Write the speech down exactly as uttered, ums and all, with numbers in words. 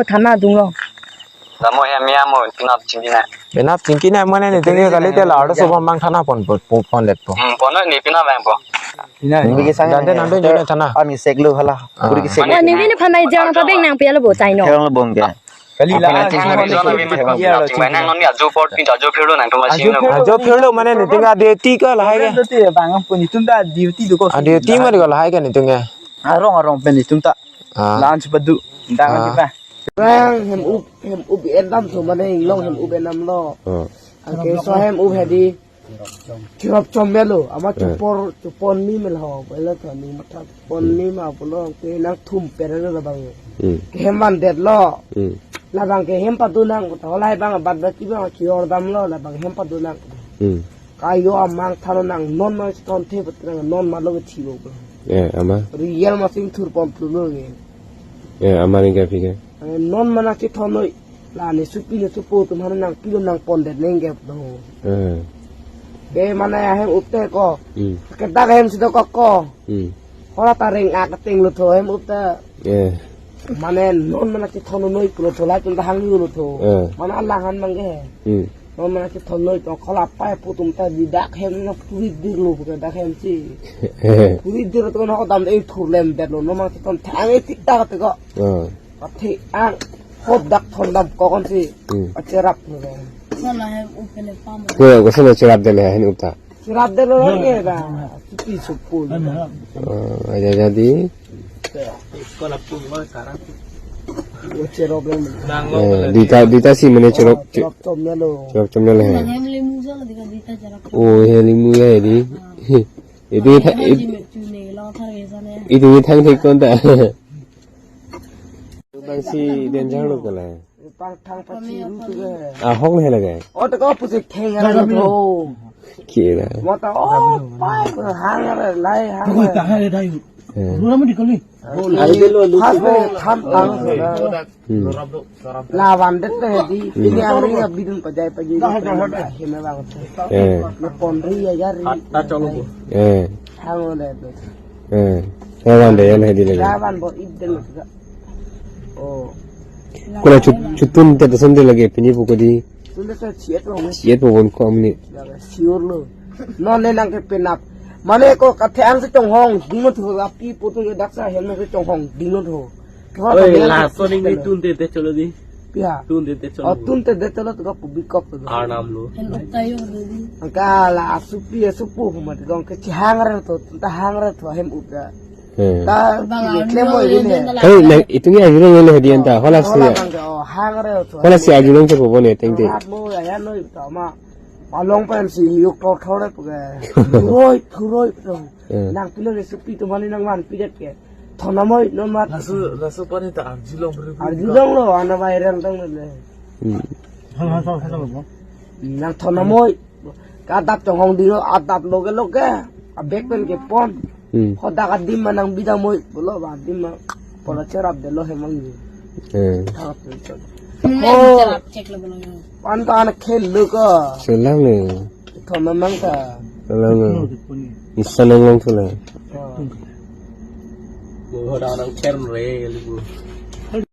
Thana adung lo. Damo hem ya mo penap chingki na. Penap chingki na mane netum ke kali te la arloso bang thana pon pon pon let po. Hmm, pon ni penap bang po. Pina. Ningbi kesang. Dante nang dun jone thana. Ani seklo hala. Ah. Puri kesek. Mane, oh, ningbi ne phanai jang ta beng nang pia lo bo chai no. Thang lo bong ke. Kali la. Apina ching ching ching ching ching ching ching. Nang non ni ajo por pin ajo phirlo nang tu ma ching lo. Ajo phirlo mane netum ke duty ko lahai ke. Duty bang pun netum ta duty do ko. Ah, duty ma ko lahai ke netum ke. Arong arong pen netum ta. Ah. Lan si padu. Dang si pa. Bang hem up hem up endam so mane inglong hem up endam lo. Hmm. Anke so hem up hedi. Chirap chom melo ama, eh, chupor chupon mi mel ho bela to ni matha pon mi ma pulo ke nang thum pera lo bang. Hmm. Ke hem van det lo. Hmm. Labang ke hem padu nang to lai bang bad baki bang chior dam lo labang hem padu nang. Hmm. Kayo amang thalo nang non ma ton the bet nang non ma lo thi bo. Eh, ama. Real ma sing thur pon tu lo nge. Eh, ama ring ka phi ke. Eh, non ma nang chithon noi. La ne supi ne supo tu ma nang pilo nang pon det neng ke do. Eh. Ke mane ahem up te ko. Hmm. Ke dak hem si do ko ko. Hmm. Hola ta reng ak teng lo tho hem up ta. Eh. Mane non mane chithon noi pulo tho la chun ta hang lo tho. Eh. Mane alang han mang ke. Hmm. Non mane chithon noi to kola pai pu tum ta di dak hem na puri dir lo ke dak hem si. Puri dir to no dam e thur lem bet lo non mane chithon thang e tik tak te ko. Eh. Athe ang hop dak thon dam ko kon si. Hmm. Acherap lo. Sana hem up le pam. Ko ko sana cherap de le hem up ta. Chirap de lo ke ba. Supi supu. Oh, aja jadi. Sekolah pun lo sekarang. Chirap lo. Eh, dita dita si mane chirap. Chirap chom na lo. Chirap chom na le. Nang hem limu sa lo dita dita chirap. Oh, he limu ya di. Itu ita Hem it- ji me chu ne lo thar ke sa ne. Itu thang thek kon ta. Bang si denjang lo kala. Pang thang pa chi ru tu ke. Ah, hong he lage. Oh, to ko pu se theng ara lo tho. Kira. Mo ta, oh, pai ko hang ara lai hang. Ko ara. Ta ha le dai. Eh. Ru na mo di ko ni. Ai de lo lu. Has ko tham tang so na. Hmm. Lawan det te di. Hmm. Ini ang ring abidun pajai pajai. Heme bang. Eh. Na pon ri ya ya ri. Ta cholo bo. Eh. Hang le. Eh. Lawan de ya na di le. Lawan bo id den. Oh. Kula chut chutun te tasan de lage pini bu ko di. Tun te sa chiet lo. Chiet bu bon kom ni. Ya, sure lo. Non ne nang ke penap. Mane ko kathe ang si chonghong ding lo tho api putu ke dak sa hem nang ke chonghong ding lo tho. Oi, la so ning ni tun te te cholo di. Pia. Tun te te cholo. Oh, tun te te cholo to ka public kok to. Arnam lo. Hen uktayo lo di. Angka la asupi asupu huma te dong ke chihang re to, ta hang re to hem uta. Hmm. Ta bang klem mo ini. Hey, na itung ya jurong ini hadian ta. Hola si. Hola bang ke, oh, hang re to. Hola si ajurong ke bobo ne teng te. Rat mo ya ya no ita ma. Palong pen si yuk tor tor re puke. Thuroi, thuroi to. Hmm. Nang pilo le supi to mani nang man pidet ke. Thonamoi non mat. Laso laso pani ta arjulong beri. Arjulong lo ana viral tong le. Hmm. Nang thonamoi. Ka adap chonghong ding lo, adap lo ke lo ke. Abek pen ke pon. Hmm. Hodak adim ma nang bida moi pulo ba adim ma. Polo cherap de lo hemang ni. Eh. Thap pen chot. Hmm, oh. Cherap chek lo belong. Pan ta anak khel lo ko. Selang ni. Thon memang ta. Selang ni. Isa nang long thula. Oh. Bo hodak nang kher re lu.